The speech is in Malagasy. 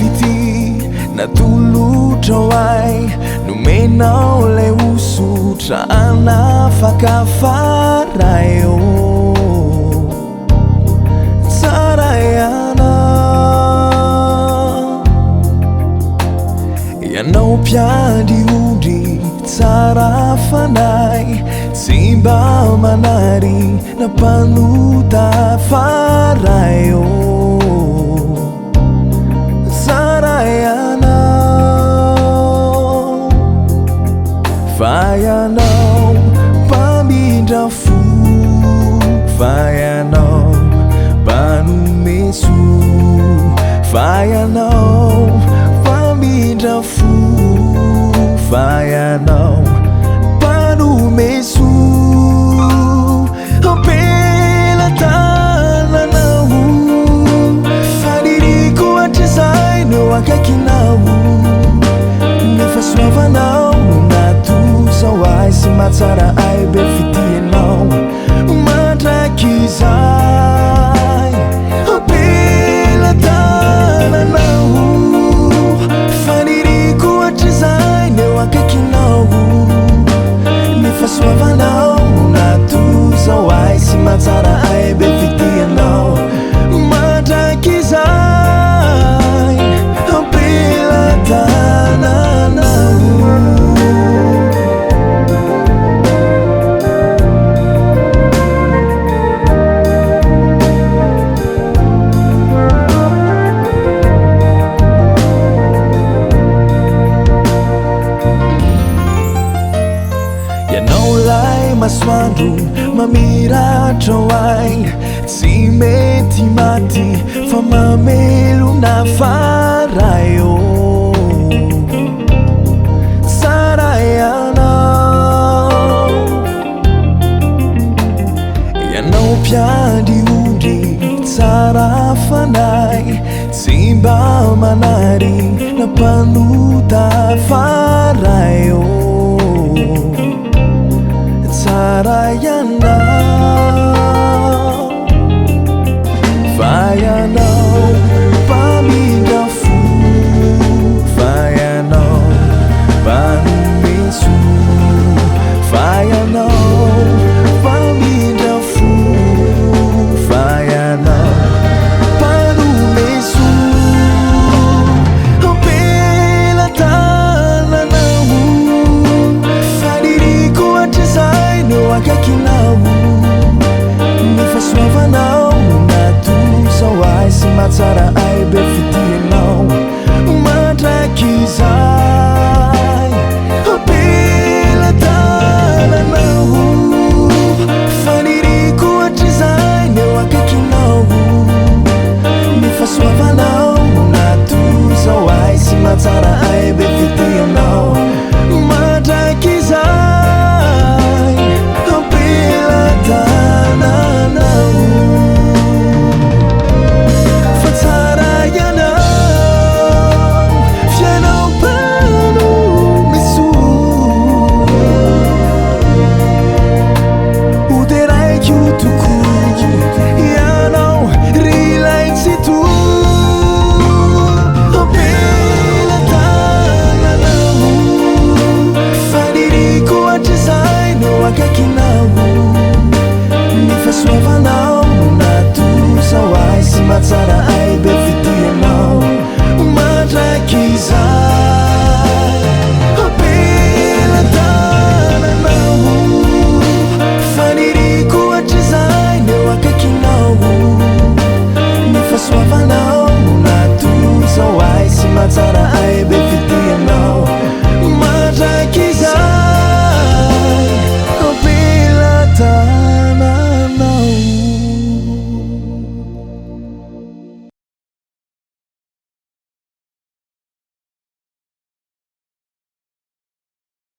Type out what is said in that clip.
fitia natolotrao ahy, nomenao lay hosotra hanafaka fa Ray ô. Tsara ianao, ianao mpiandry ondry tsara fanahy, tsy mba manary na mpanota fa Ray ô. Tsara ianao, fa ianao mpamindra fo, fa ianao mpanome soa, fa ianao mpamindra fo, fa ianao mpanome soa. Am-pelatananao, faniriako hatrizay no eo akaikinao. Ny fahasoavanao no nahatosao ahy sy mahatsara ahy be fitianao mandrakizay. Am-pelatananao, faniriako hatrizay no eo akaikinao. Ny fahasoavanao no nahatosao ahy sy mahatsara ahy be fitianao mandrakizay. Am-pelatananao. Ianao ilay masoandro mamiratra ho ahy, tsy mety maty fa mamelona fa Ray ô. Tsara ianao, ianao mpiandry ondry tsara fanahy, tsy mba manary na mpanota fa Ray ô. Tsara ianao.